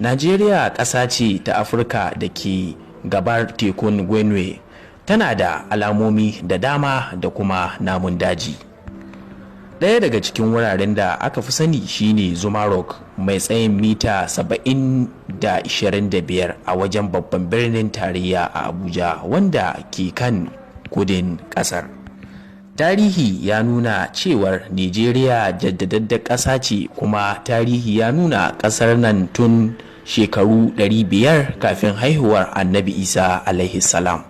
Najeriya ƙasa ce ta Afirka da ke gabar tekun Benue. Tana da alamomi da dama da kuma namun daji. Ɗaya daga cikin wuraren da aka fi sani shine Zuma Rock, mai tsayin mita 725 a wajen babban birnin tarayya a Abuja, wanda ke kan kudin ƙasar. Tarihi ya nuna cewar Nijeriya jaddadaddar ƙasa ce, kuma tarihi ya nuna ƙasar nan tun shekaru 500 kafin haihuwar Annabi Isa alaihi salam.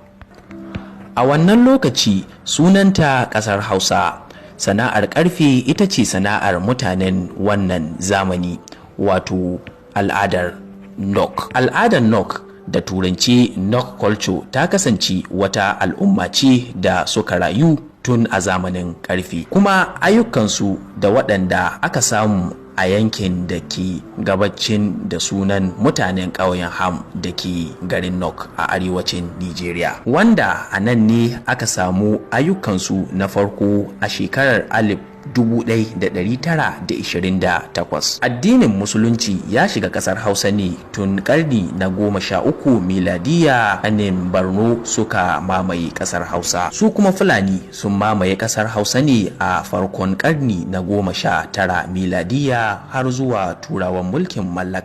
A wannan lokaci sunanta ƙasar Hausa. Sana'ar ƙarfe ita ce sana'ar mutanen wannan zamani, wato al'adar Nok. Al'adar Nok, da Turanci Nok culture, ta kasance wata al'umma ce da suka rayu tun a zamanin ƙarfe, kuma ayyukansu da waɗanda aka samu a yankin da ke gabacin da sunan mutanen ƙauyen Ham da ke garin Nok a arewacin Nigeria, wanda a nan ne aka samu ayyukansu na farko a shekarar 1928. Addinin Musulunci ya shiga kasar Hausa ne tun karni na 13 miladiya. Kanem Barno suka mamaye kasar Hausa. Su kuma Fulani sun mamaye kasar Hausa ne a farkon karni na 19 miladiya har zuwa Turawan mulkin mallaka.